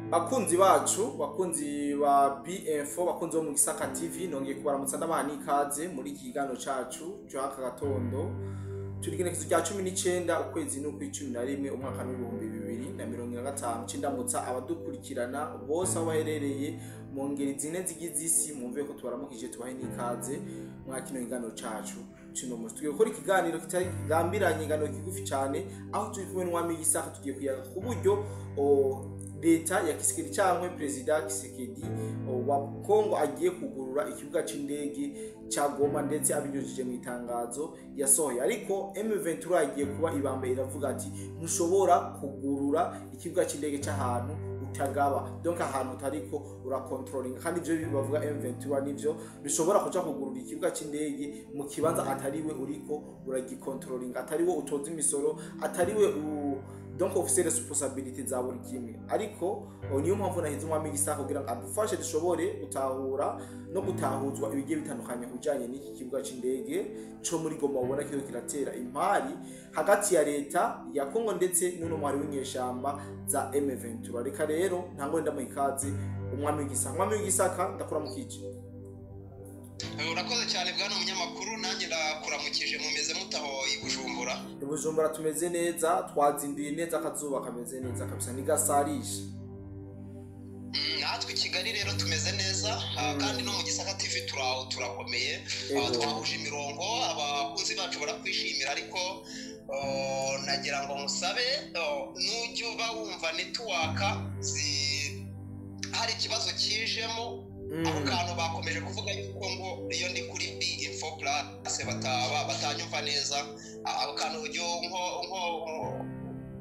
Bakunzi bacu, bakunzi ba BF, bakunzi bo mu Gisaka TV, nongeye kubaramutsa, ndabaha n'ikaze muri iki kiganiro cacu cyo aka gatondo. Turi igenekerezo rya 19, ukwezi n'ukw'icumi na rimwe, umwaka w'2025. Cindamutsa abadukurikirana bose aho baherereye mu ngeri zine zigize isi, mwumve ko tubaramukije, tubahe n'ikaze mwa kino kiganiro cacu cuno munsi. Tugiye gukora ikiganiro kitari kigambiranye, ikiganiro kigufi cane, aho turi kumwe n'umwami w'Igisaka. Tugiye kuyaga ku buryo leta ya Tshisekedi cyangwa Perezida Tshisekedi wa Kongo agiye kugurura ikibuga c'indege ca Goma, ndetse abinyujije mu itangazo yasohoye. Ariko M23 yagiye kuba ibambe, iravuga ati: "Ntushobora kugurura ikibuga c'indege c'ahantu utagaba, donc ahantu utariko urakontrolinga." Kandi ivyo bavuga M23 nivyo, bishobora kuja kugurura ikibuga c'indege mu kibanza atariwe uriko uragikontrolinga, atariwe utoza imisoro, atariwe donc ufise responsabilité za buri kimwe. Ariko niyo mpamvu nahize umwami w'Igisaka kugira ngo adufashe dushobore gutahura no gutahuzwa ibigiye bitandukanye ku bijanye n'iki kibuga c'indege co muri Goma, ubona kiriko kiratera impari hagati ya leta ya Kongo ndetse n'uno muhari w'inyeshamba za M23. Reka rero ntango ndamuha ikaze umwami w'Igisaka. Umwami w'Igisaka, ndakuramukije. Urakoze cyane, bwana umunyamakuru, nanjye ndakuramukije. Mumeze mutaho i Bujumbura? I Bujumbura tumeze neza, twazinduye neza, akazuba kameze neza kabisa, ntigasarisha. Natwe i Kigali rero tumeze neza, kandi no mu Gisaka TV turaho, turakomeye. Twahuje imirongo, abakunzi bacu barakwishimira. Ariko nagira ngo musabe, nujya uba wumva network hari ikibazo kijemo, ako kantu bakomeje kuvuga yuko ngo iyo ndi kuri B Info Plus bataba batanyumva neza. Ako kantu ujya nko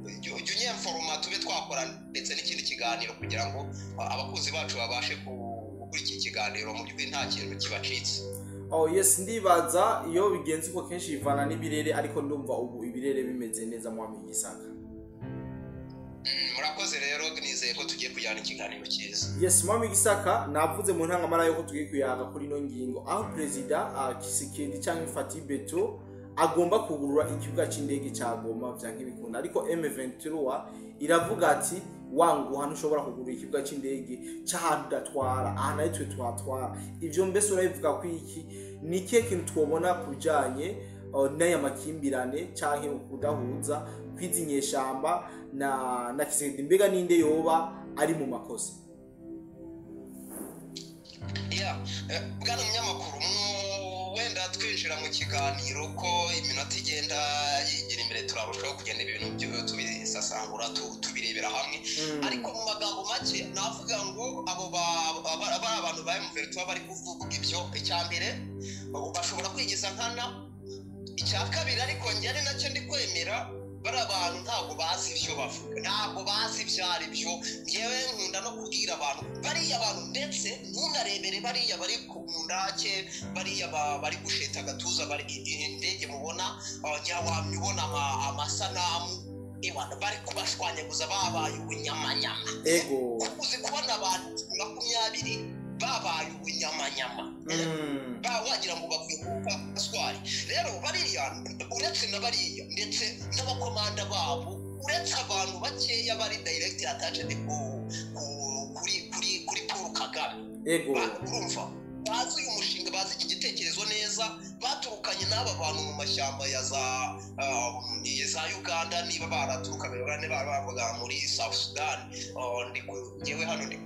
ujya unyemforoma, tube twakora ndetse n'ikindi kiganiro kugira ngo abakunzi bacu babashe gukora iki kiganiro mu by'ukuri nta kintu kibacitse. Oh yes, ndibaza iyo bigenze uko kenshi bivana n'ibirere, ariko ndumva ubu ibirere bimeze neza, mwami w'Igisaka. Murakoze rero, nizeye ko tugiye kujyana ikiganiro cyiza. Yes, mwami w'Igisaka, navuze mu ntangamara yuko tugiye kuyaga kuri ino ngingo aho Perezida Tshisekedi cyangwa Fatshi Béton agomba kugurura ikibuga c'indege ca Goma vya nk'ibikunda, ariko M23 iravuga ati: "Wanguha, ntushobora kugurura ikibuga c'indege c'ahantu udatwara, ahantu ari twe twatwara." Ivyo mbese urabivuga ko iki ni ikihe kintu twobona ku bijanye n'aya makimbirane canke kudahuza kw'izi nyeshamba na Tshisekedi? Mbega ninde yoba ari mu makosa? Ya, bwana munyamakuru, wenda twinjira mu kiganiro, ko iminota igenda yigira imbere turarushaho kugenda ibintu tubisasangura, tubirebera hamwe. Ariko mu magambo make navuga ngo abo abantu ba M23 bari kuvuga ibyo, icya mbere bashobora kwigiza nkana. Icya kabiri, ariko njye ari nacyo ndi kwemera, bari abantu ntabwo bazi ibyo bavuga, ntabwo bazi ibyo ari byo. Ngewe nkunda no kubwira abantu, bariya bantu, ndetse ntunarebere bariya bari ku ndake, bariya bari gusheta agatuza, bari indege mubona, wamye ubona amasanamu ewana bari kubashwanyaguza, babaye ubunyamanyama. Uzi kubona abantu 20 babaye ubunyamanyama, ba wagira ngo bavuye ku paswari. Rero bariya, uretse na bariya, ndetse n'abakomanda babo, uretse abantu bakeya bari direct attached kuri Paul Kagame, urumva bazi uyu mushinga, bazi iki gitekerezo neza, baturukanye n'aba bantu mu mashyamba ya za Uganda, niba baraturukaga Uganda, niba bavuga muri South Sudan. Njyewe hano ndi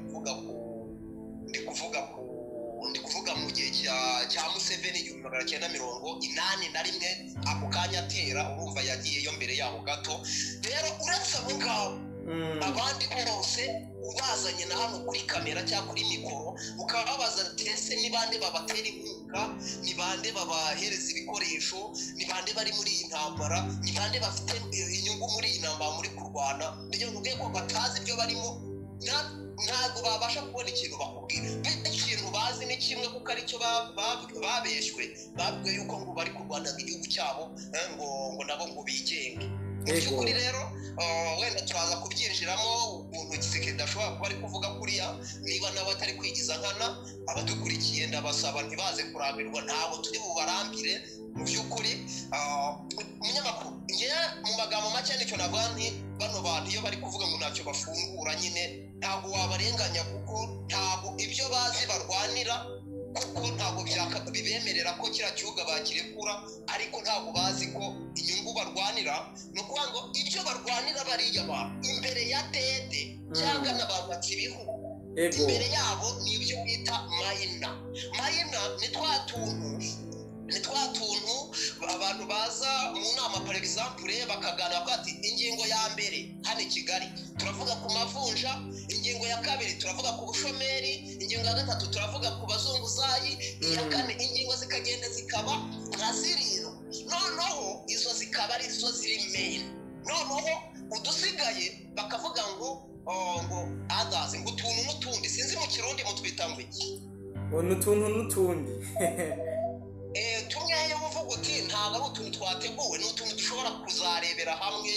kuvuga mu gihe cya Museveni, 1981, ako kanya atera, urumva yagiyeyo mbere yaho gato. Rero uretse abo ngabo, abandi bose ubazanye na hano kuri kamera cyangwa kuri mikoro, ukababaza ati: "Ese ni bande babatera inkunga? Ni bande babahereza ibikoresho? Ni bande bari muri iyi ntambara? Ni bande bafite inyungu muri iyi ntambara muri kurwana?" Ndagira ngo ubwiye ko batazi ibyo barimo, ntabwo babasha kubona ikintu bakubwira. Ikintu bazi ni kimwe, kuko aricyo babeshywe, babwiwe yuko ngo bari kurwana igihugu cyabo, ngo nabo ngo bigenge. Mu by'ukuri rero, wenda turaza kubyinjiramo, ukuntu Tshisekedi ashobora kuba ari kuvuga kuriya, niba nawe atari kwigiza nkana. Abadukurikiye ndabasaba ntibaze kurambirwa, ntabwo turi bubarambire. Mu by'ukuri, umunyamakuru, njye mu magambo make nicyo navuga nti Bano bantu iyo bari kuvuga ngo ntacyo bafungura nyine, ntabwo wabarenganya, kuko ntabwo ibyo bazi barwanira, kuko ntabwo bibemerera ko kiriya kibuga bakirekura, ariko ntabwo bazi ko inyungu barwanira ni ukuvuga ngo ibyo barwanira bariya bantu imbere ya Dede cyangwa na ba mpatsibihugu, imbere yabo ni ibyo bita minor. Minor ni twa tuntu, ni twa tuntu abantu baza mu nama, par exemple, bakaganira bavuga ati: "Ingingo ya mbere hano i Kigali turavuga ku mavunja, ingingo ya kabiri turavuga ku bushomeri, ingingo ya gatatu turavuga ku bazunguzayi, iya kane." Ingingo zikagenda zikaba nka zirindwi, noneho izo zikaba ari zo ziri main, noneho udusigaye bakavuga ngo, oh, ngo others, ngo utuntu n'utundi. Sinzi mu Kirundi mutwita ngo iki? Ngo ni utuntu n'utundi. Tumwe iyo uvuga uti ntabwo ari utuntu twateguwe, ni utuntu dushobora kuzarebera hamwe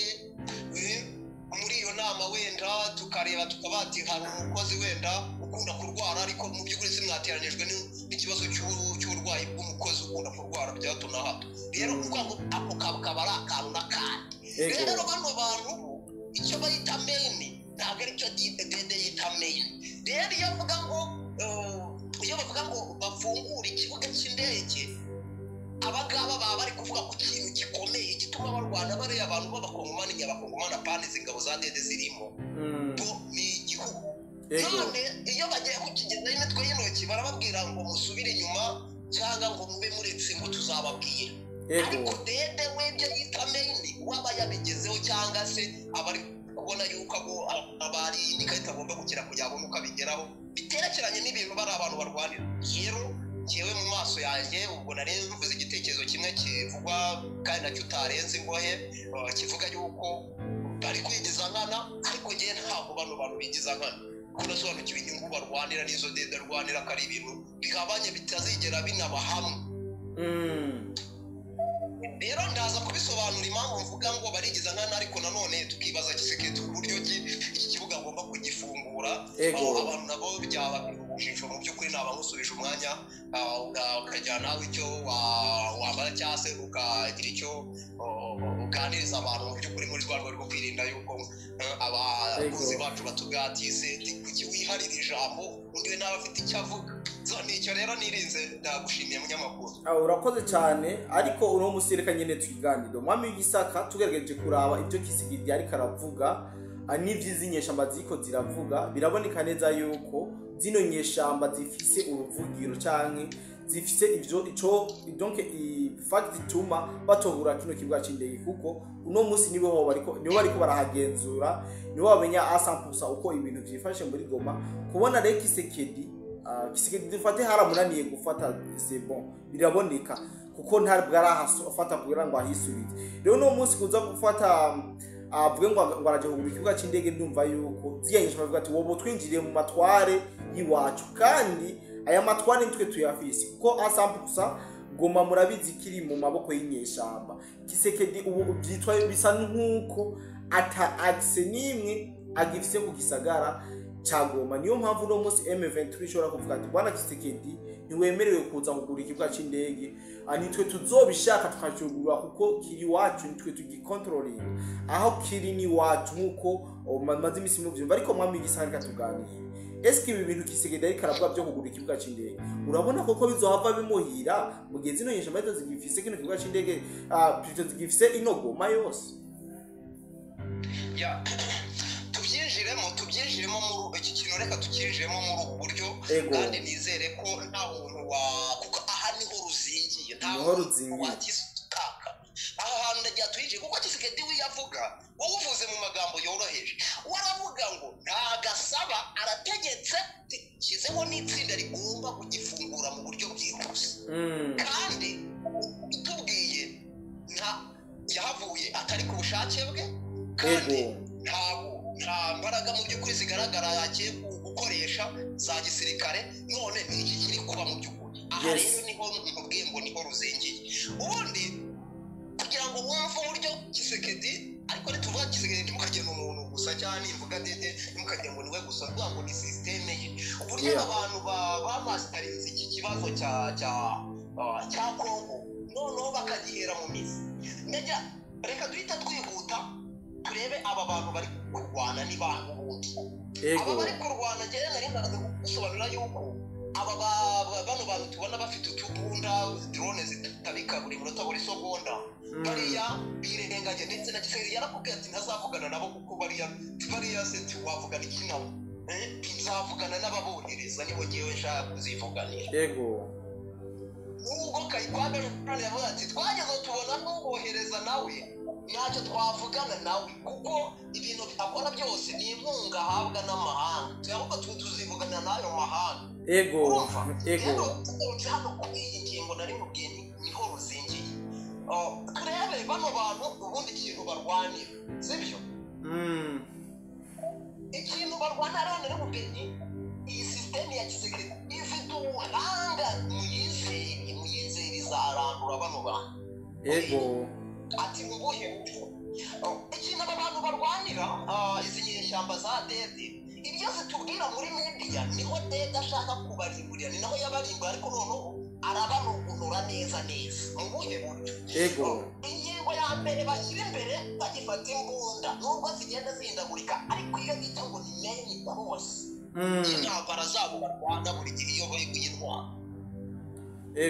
muri iyo nama, wenda tukareba tukaba ati hari umukozi wenda ukunda kurwara, ariko mu by'ukuri simwateranijwe n'ikibazo cy'uburwayi bw'umukozi ukunda kurwara bya hato na hato. Rero ni ukuvuga ngo ako kaba ari akantu n'akandi. Rero bano bantu bo icyo bayita main ntabwo aricyo Dede yita main. Rero iyo avuga ngo iyo bavuga ngo bafungure ikibuga cy'indege, abangaba baba bari kuvuga ku kintu gikomeye gituma barwana. Bariya abantu b'Abakongomani, nyabakongomani, apana izi ngabo za Dede zirimo, bo ni igihugu. None iyo bagiye kukigezaho imitwe y'intoki, barababwira ngo musubire inyuma cyangwa ngo mube muretse, ngo tuzababwira. Ariko Dede we ibyo yita main waba yabigezeho, cyangwa se aba ari kubona yuko abo aba ari indi karita agomba gukina kugira ngo abone uko abigeraho, biterekeranye n'ibintu bari abantu barwanira. Rero njyewe mu maso yanjye, ubwo nari mvuze igitekerezo kimwe kivugwa kandi nacyo utarenze ingohe, kivuga yuko bari kwigiza nkana, ariko njyewe ntabwo bano bantu bigiza nkana, kuko nasobanukiwe inyungu barwanira n'izo Dede arwanira ko ari ibintu bihabanye, bitazigera binaba hamwe. Rero ndaza kubisobanura impamvu mvuga ngo barigiza nkana, ariko nanone tukibaza Tshisekedi uburyo ki iki kibuga agomba kugifungura. Aho abantu nabo byaba urujijo mu by'ukuri. Naba nkusubije umwanya, ukajya nawe icyo wamara cyangwa se ukagira icyo uganiriza abantu mu by'ukuri, muri rwa rwego rwo kwirinda yuko abakozi bacu batubwatise kuki wiharira ijambo, undi we nawe afite icyo avuga. So nicyo rero nirinze. Ndagushimiye, munyamakuru. Urakoze cyane, ariko uno musi reka nyene tukiganire, umwami w'Igisaka. Tugerageje kuraba ibyo Tshisekedi ariko aravuga n'ivy'izi nyeshamba ziriko ziravuga, biraboneka neza yuko zino nyeshamba zifise uruvugiro canke zifise ivyo ico, donc fact ituma batobura kino kibuga c'indege, kuko uno musi nibo bariko, nibo bariko barahagenzura, nibo bamenya à 100% uko ibintu vyifashe muri Goma. Kubona rero Tshisekedi, Tshisekedi dufate haramunaniye gufata, c'est bon, biraboneka, kuko ntabwo arahafata kugira ngo ahisubize. Rero uno munsi kuza gufata avuge ngo araje kugura ikibuga c'indege, ndumva yuko ziriya nyeshamba bavuga ati wowe twinjiriye mu matware y'iwacu, kandi aya matware nitwe tuyafise, kuko à 100% Goma murabizi kiri mu maboko y'inyeshamba. Tshisekedi ubu byitwa bisa nk'uko ata accès n'imwe agifise ku gisagara ca Goma. Niyo mpamvu uno munsi M23 ishobora kuvuga ati: "Bwana Tshisekedi, ntiwemerewe kuza kugura ikibuga c'indege. Nitwe tuzobishaka tukacugurura kuko kiri iwacu, nitwe tugikontrolinga, aho kiri ni iwacu," nk'uko maze imisi muvyumva. Ariko mwami w'Igisaka, reka tuganire. Eske ibi bintu Tshisekedi ariko aravuga byo kugura ikibuga c'indege, urabona koko bizohava bimuhira mu gihe zino nyeshamba arizo zigifise kino kibuga c'indege, plutôt zigifise ino Goma yose? Ya, tubyinjiremo muri iki kintu, reka tukinjiremo muri ubu buryo. Kandi nizere ko nta muntu wa, kuko aha niho ruzingiye, nta Niho muntu ruzingiye. wagisutaka aha hantu. Ndagira tuyinjire, kuko Tshisekedi we yavuga, wowe uvuze mu magambo yoroheje, waravuga ngo ntagasaba, arategetse, shyizeho n'itsinda rigomba kugifungura mu buryo bwihuse. Kandi utubwiye nta yahavuye atari ku bushake bwe, kandi ntabwo nta mbaraga mu by'ukuri zigaragara yagiye gukoresha za gisirikare. None ni iki kiri kuba mu by'ukuri aha? Rero niho nkubwiye ngo niho ruzingiye. Ubundi kugira ngo wumve uburyo Tshisekedi, ariko nituvuga Tshisekedi ntimukagire umuntu gusa, cyangwa nimvuga Dede ntimukagire ngo niwe gusa, kuvuga ngo ni système ye, uburyo abantu bamasitarinze iki kibazo cya Kongo, noneho bakagihera mu mizi. Ndajya reka duhita twihuta. Turebe aba bantu bari kurwana ni bantu ubundi. Aba bari kurwana, njyewe nari maze gusobanura yuko aba bano bantu tubona bafite utubunda, drone zitabika buri munota, buri segonda, bariya birengaje. Ndetse na Tshisekedi yarakubwiye ati ntazavugana nabo, kuko bariya se wavugana iki nabo? Nzavugana n'ababohereza, nibo ngewe nshaka kuzivuganira. Nubwo Kayikwamba yavuze ati twageze tubona n'ubohereza nawe ntacyo twavugana nawe, kuko ibintu akora byose ni inkunga ahabwa n'amahanga, ahubwo tuzivugana n'ayo mahanga. Rero hano kuri iyi ngingo nari mubwiye niho ruzingiye. Turebe bano bantu ubundi ikintu barwanira, sibyo? Ikintu barwana rero nari mubwiye, iyi système ya Tshisekedi ifite ubuhanga, muyizere izarandura bano bantu. Ati mu buhe buryo? Ikintu aba bantu barwanira, izi nyeshyamba za dede, ibyo zitubwira muri media, niho dede ashaka kubarimburira, ni naho yabarimbuye, ariko noneho arabanugunura neza neza. Mu buhe buryo? Ingingo ya mbere bashyira imbere bagifata imbunda, nubwo zigenda zihindagurika, ariko iyo bita ngo ni main cause y'intambara zabo barwana buri gihe iyo bari kuyintwara,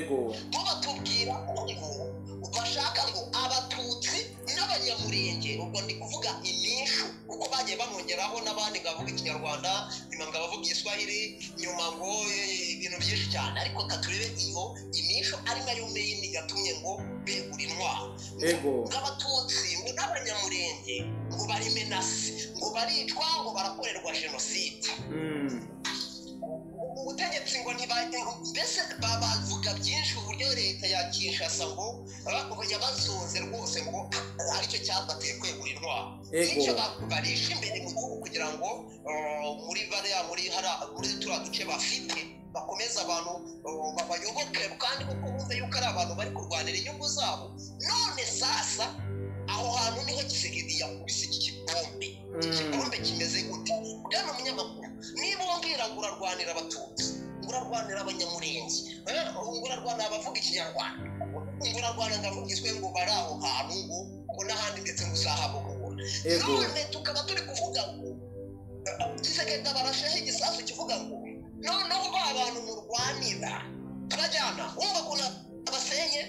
bo batubwira ngo bashaka ngo Abatutsi n'Abanyamurenge, ubwo ndi kuvuga imishu, kuko bagiye banongeraho n'abandi ngo bavuga Ikinyarwanda, nyuma ngo abavuga Igiswahili, nyuma ngo ibintu byinshi cyane, ariko turebe iyo imishu ari nayo main yatumye ngo begura intwaro. Ngo Abatutsi ngo n'Abanyamurenge ngo bari menacés, ngo baricwa, ngo barakorerwa jenoside. Ubutegetsi ngo mbese bavuga byinshi uburyo leta ya Kinshasa ngo yabazonze rwose, ngo aricyo cyabateye kwegura intwaro, nicyo barisha imbere mu gihugu kugira ngo muri bariya muri muri turiya duce bafite bakomeze abantu babayoboke, kandi kuko bumve yuko ari abantu bari kurwanira inyungu zabo. None sasa aho hantu niho Tshisekedi yakubise iki kibombe. Ikibombe kimeze gute, bwana munyamakuru? Niba umbwira ngo urarwanira Abatutsi, ngo urarwanira Abanyamurenge, ngo urarwanira abavuga Ikinyarwanda, ngo urarwanira ngo abavuga Igiswahili, ngo bari aho hantu, ngo n'ahandi ndetse ngo uzahabukura, none tukaba turi kuvuga ngo Tshisekedi abarasheho igisasu kivuga ngo noneho ba bantu murwanira turajyana, wumva ukuntu abasenye?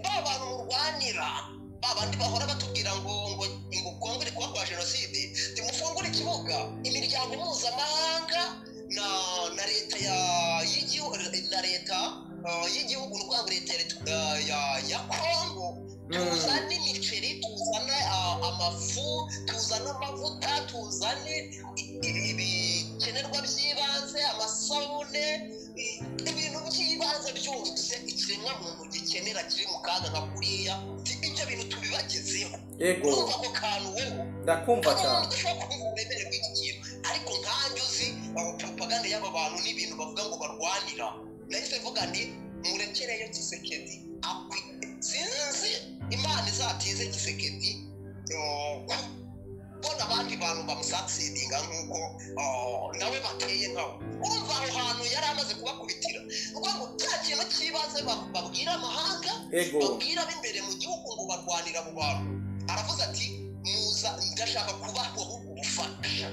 Ba bantu murwanira, ba bandi bahora batubwira ngo ngo ngo Kongo iri kuba kwa jenoside, timufungure ikibuga, imiryango mpuzamahanga na leta ya y'igihugu, na leta y'igihugu, ni ukuvuga ngo leta ya Kongo, tuzane imiceri, tuzane amafu, tuzane amavuta, tuzane ibikenerwa by'ibanze, amasabune, ibintu by'ibanze byose ikiremwa muntu gikenera kiri mu kaga nka kuriya, ibyo bintu tubibagezeho. Urumva ako kantu wowe? Ndakumva cyane. Udashobora kumva uburemere bw'iki kintu, ariko nkanjye uzi propaganda y'aba bantu n'ibintu bavuga ngo barwanira, nahise mvuga nti murekereyo Tshisekedi sinzi Imana izatize Tshisekedi kubona abandi bantu bamusucceedinga nk'uko nawe bateye nkawe. Urumva aho hantu yari amaze kubakubitira, ni ngo cya kintu cy'ibanze babwira amahanga, babwira ab'imbere mu gihugu ngo barwanira abo bantu, aravuze ati muza ndashaka kubaha ubufasha,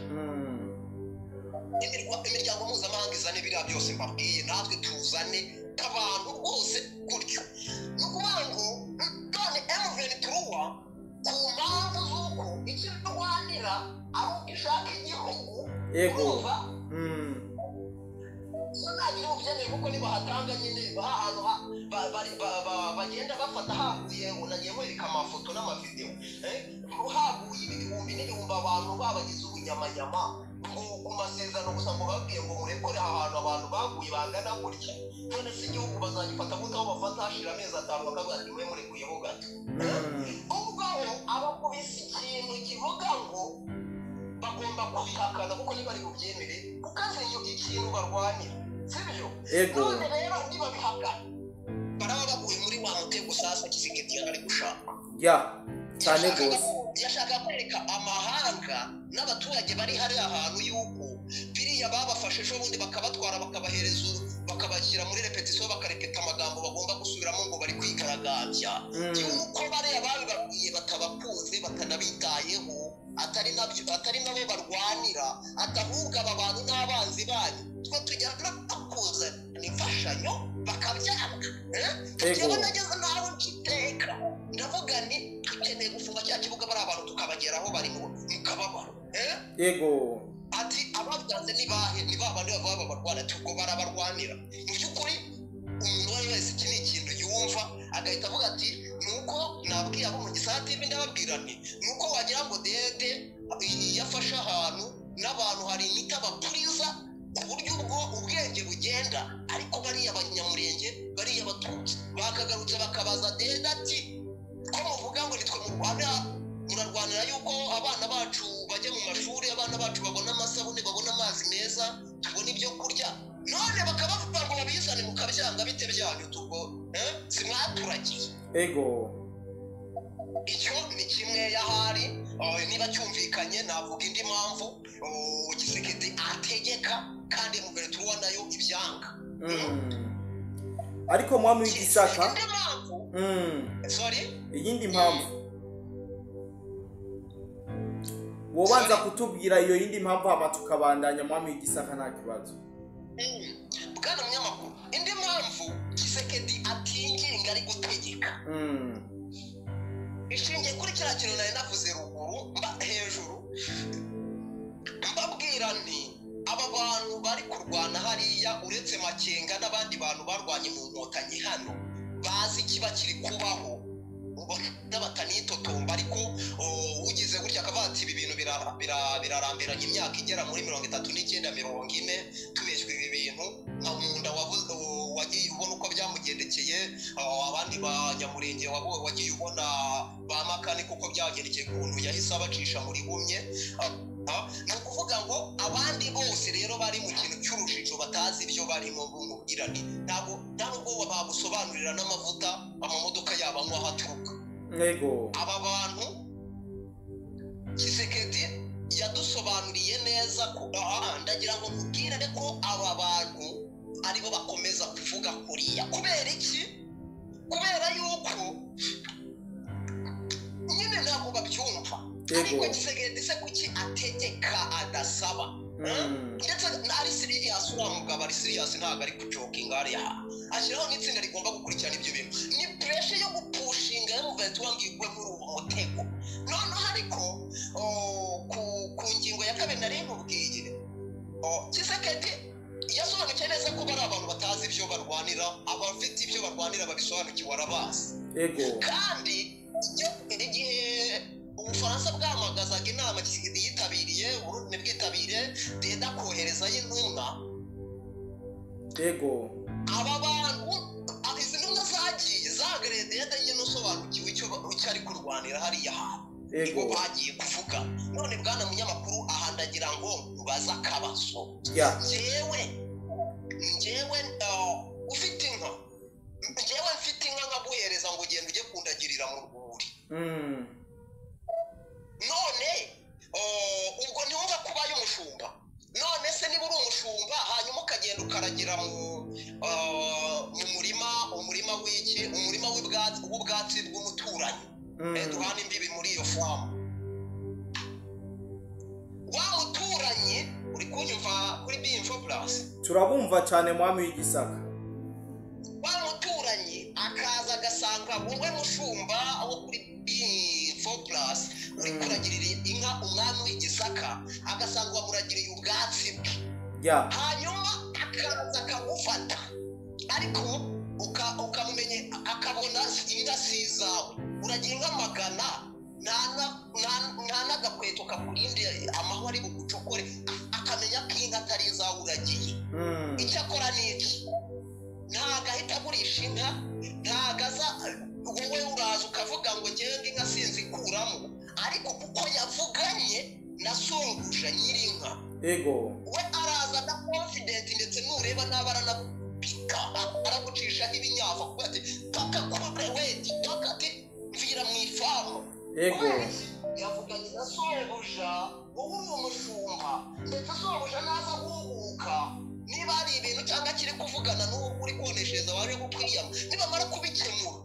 imiryango mpuzamahanga izane biriya byose mbabwiye, natwe tuzane abantu rwose gutyo. Ni ukuvuga ngo none M23, ku mpamvu z'uko icyo irwanira ari uko ishaka igihugu, urumva so ntagira ububyemeye, kuko nibahatanga nyine hantu bagenda bafata haguye, ngo nagiye nkwereka amafoto n'amavidewo, haguye ibihumbi n'ibihumbi abantu babagize ubunyamanyama, ngo ku masezerano gusa ngo babwiye ngo murekore ahantu abantu baguye bangana gutya. None se igihugu bazagifata gute aho bafata hashira amezi 5 bakavuga ati mwe murekuyeho gato? Ubwo abakubise ikintu kivuga ngo bagomba kubihakana, kuko niba ari bubyemere kuko azi ikintu barwanira, sibyo? None rero niba bihakana baraba baguye muri wa mutego sasa Tshisekedi yari ari gushaka. Cyane rwose. Yashaka kwereka amahanga n'abaturage bari hariya hantu yuko biriya babafashe ejo bundi bakabatwara bakabahereza Bakabashyira muri répétition, bakarepeta amagambo bagomba gusubiramo ngo bari kwigaragambya. Yuko bariya babibabwiye batabakunze, batanabitayeho, atari nabyo, atari nabo barwanira, ati ahubwo aba bantu n'abanzi banyu, twe tujya kuzana imfashanyo bakabyanga. Njyewe nageze naho nshiteka, ndavuga nti dukeneye gufunga cya kibuga, bari abantu tukabageraho bari mu kababaro. Ati ababyanze ni bahe? Ni ba bandi bavuga babarwana, ubwo barabarwanira. Mu by'ukuri umuntu uwo ari we wese, iki ni ikintu yumva agahita avuga ati nuko nabwiye abo mu Gisaka TV, ndababwira nti nuko wagira ngo Dede iyo afashe ahantu n'abantu hari imiti abapuriza ku buryo ubwo ubwenge bugenda. Ariko bariya Abanyamurenge, bariya Abatutsi bakagarutse bakabaza Dede ati ko muvuga ngo nitwe murwanira, murarwanira yuko abana bacu bajya mu mashuri, abana bacu babona amasabune, babona amazi meza, tubona ibyo kurya, none bakabavuga ngo babizane mukabyanga, bite byanyu? Tubwo simwaturagiye? Icyo ni kimwe y'ahari. Niba cyumvikanye, navuga indi mpamvu Tshisekedi ategeka kandi M23 nayo ibyanga. Ariko mwami w'Igisaka, Indi mpamvu, sorry. Iyindi mpamvu wobanza kutubwira, iyo yindi mpamvu, hama tukabandanya, mwami w'Igisaka, nta kibazo. Bwana munyamakuru, indi mpamvu Tshisekedi atinginga ari gutegeka ishingiye kuri kiriya kintu nari navuze ruguru, mba hejuru mbabwira nti aba bantu bari kurwana hariya, uretse Makenga n'abandi bantu barwanye mu Nkotanyi hano bazi ikiba kiri kubaho, ubona batanitotomba. Ariko ugize gutya akavuga ati ibi bintu birarambiranye, imyaka igera muri 39, 40 tubeshywa ibi bintu, nka Munda wagiye ubona uko byamugendekeye, abandi Banyamurenge wagiye ubona ba Makani kuko byagendekeye, ukuntu yahise abacisha muri bumye. Ni ukuvuga ngo abandi bose rero bari mu kintu cy'urujijo, batazi ibyo barimo, bumubwirane ntabwo nta nubwo bagusobanurira n'amavuta amamodoka yabo anywa aho aturuka. Aba bantu Tshisekedi yadusobanuriye neza ko aha ndagira ngo mubwire ko aba bantu aribo bakomeza kuvuga kuriya. Kubera iki? Kubera yuko nyine ntabwo babyumva. Ariko Tshisekedi se kuki ategeka adasaba? Ndetse ari serious, uriya mugabo ari serious, ntabwo ari kujokinga. Hariya ashyiraho n'itsinda rigomba gukurikirana ibyo bintu. Ni pressure yo gupushinga M23 ngo igwe muri uwo mutego. Noneho ariko ku ngingo ya kabiri nari nkubwiye, Tshisekedi yasobanukiwe neza ko bari abantu batazi ibyo barwanira. Abafite ibyo barwanira babisobanukiwe arabazi. Kandi igihe Ubufaransa bwamagazaga inama Tshisekedi yitabiriye, Uburundi ntibwitabire, Deda koherezayo intumwa. Aba bantu, izi ntumwa zagiye zahagarariye Deda nyine usobanukiwe icyo ari kurwanira hariya hantu, nibo bagiye kuvuga. None bwana munyamakuru, aha ndagira ngo mubaze akabazo. Njyewe ufite inka, njyewe mfite inka nkaguhereza ngo ugende ujye kundagirira mu rwuri. None ubwo ntiwumva ko ubaye umushumba? None se niba uri umushumba, hanyuma ukagenda ukaragira mu murima, umurima w'iki, umurima w'ubwatsi bw'umuturanyi, duhana imbibi muri iyo farm, wa muturanyi, uri kunyumva kuri B-Info Plus? Turabumva cyane, mwami w'Igisaka. Wa muturanyi akaza agasanga wowe mushumba wo kuri B-Info Plus uri kuragirira inka umwami w'Igisaka, agasanga wamuragiriye ubwatsi bwe. Hanyuma akaza akagufata, ariko ukamumenye, akabona inka si izawe, uragira inka magana, nta n'agakweto kakurinde amahwa ari bugucokore, akamenya ko inka atari izawe uragiye. Icyo akora ni iki? Ntabwo ahita agurisha inka, ntabwo aza. Wowe uraza ukavuga ngo ngende inka sinzikuramo, ariko kuko yavuganye na songuja nyir'inka, we araza na confident, ndetse nureba naba aranagupika, aragucishaho ibinyafa, kuko ati paka kure weti paka, ati mvira mu ifarm. Yavuganye na sobuja, wowe uri umushumba, ndetse sobuja naza guhuguka niba ari ibintu cyangwa akiri kuvugana n'uwo uri koneshereza waje kukwiyama. Nibamara kubikemura,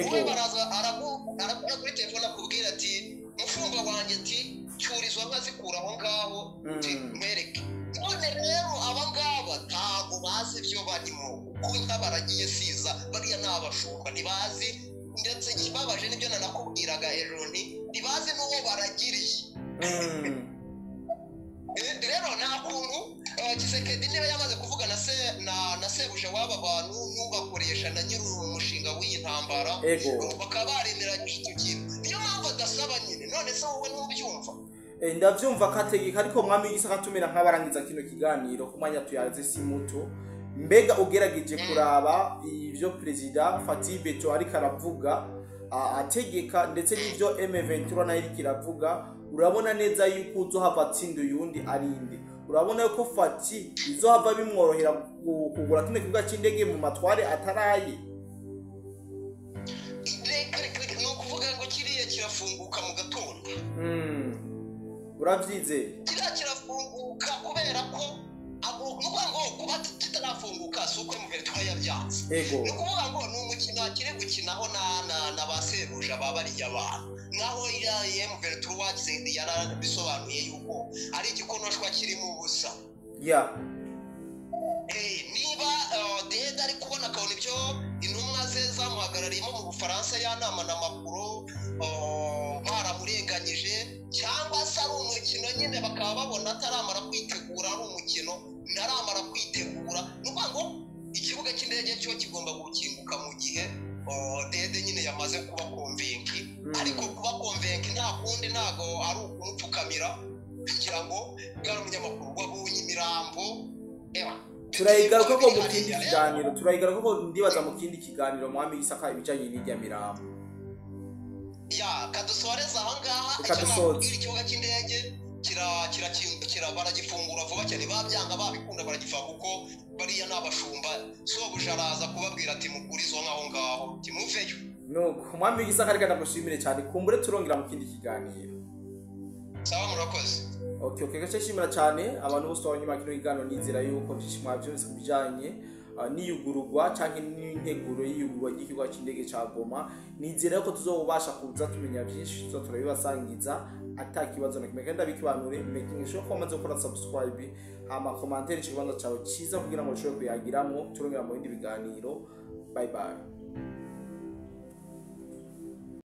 wowe baraza arakora kuri telefone akubwira ati mushumba wanjye, ati cyurizwa nkazikura aho ngaho, mwereke. None rero aba ngaba ntabwo bazi ibyo barimo, kuko inka baragiye siza, bariya ni abashumba ntibazi. Ndetse ikibabaje nibyo nanakubwiraga hejuru, ntibazi n'uwo baragiriye. Rero nta kuntu Tshisekedi niba yamaze kuvuga na sebuja w'aba bantu n'ubakoresha na nyiri umushinga w'iyi ntambara, bakaba baremeranyije icyo kintu, niyo mpamvu adasaba nyine. None se wowe ntubyumva? Ndavyumva kategeka, ariko mwami w'Igisaka, tumera nk'abarangiza kino kiganiro ku mwanya tuyaze si muto. Mbega ugerageje kuraba ivyo perezida Fatih Beto ariko aravuga, ategeka, ndetse n'ivyo M23 nayo iriko iravuga, urabona neza yuko uzohava atsinda uyundi arinde? Urabona yuko Fati izohava bimworohera kugura kino kibuga c'indege mu matware ataraye? Ni ukuvuga ngo kiriya kirafunguka mu gatondo. Uravyizeye? Kiriya kirafunguka kubera ko nukuvuga ngo kuba kitarafunguka si uko M23 yabyanze. Ni ukuvuga ngo ni umukino akiri gukinaho na ba sebuja ba bariya bantu. Naho iriya M23 yarabisobanuye yuko ari igikonoshwa kirimo ubusa. Niba Dede ari kubona akabona ibyo intumwa ze zamuhagarariyemo mu Bufaransa, yanama na Macron baramurenganyije, cyangwa se ari umukino nyine bakaba babona ataramara kwitegura, ari umukino ntaramara kwitegura. Ni ukuvuga ngo ikibuga cy'indege cyo kigomba gukinguka mu gihe Dede nyine yamaze kuba convaincu. Ariko kuba convaincu nta kundi, ntago ari ukumupfukamira kugira ngo bwari umunyamakuru wabonye imirambo. Turayigaruka ko mu kindi kiganiro, turayigaruka ko ndibaza mu kindi kiganiro, mwami Gisaka, ibijanye n'irya mirambo. Ya, kadusoreza aho ngaha. Ikibuga cy'indege baragifungura vuba cyane, babyanga babikunda baragifunga, kuko bariya ni abashumba. Sobuja araza kubabwira ati mukuri izo nkaho ngaho timuveyo. Nuko mwami Gisaka, reka ndagushimire cyane, kumbure turongera mu kindi kiganiro. Sawa, murakoze. Okay, gace shimira cyane abantu bose twabonye kino kiganiro. Nizera yuko byinshi mwavyumvise ku bijanye n'iyugururwa canke n'integuro y'iyugururwa ry'ikibuga c'indege ca Goma. Nizera yuko tuzobasha kuza tumenya byinshi, tuza turabibasangiza ata kibazo na kimwe. Kandi abikibanure making sure ko wamaze gukora subscribe, hama commentaire ikibanza cawe ciza kugira ngo ushobore kuyagiramo. Turongera mu bindi biganiro. Bye bye.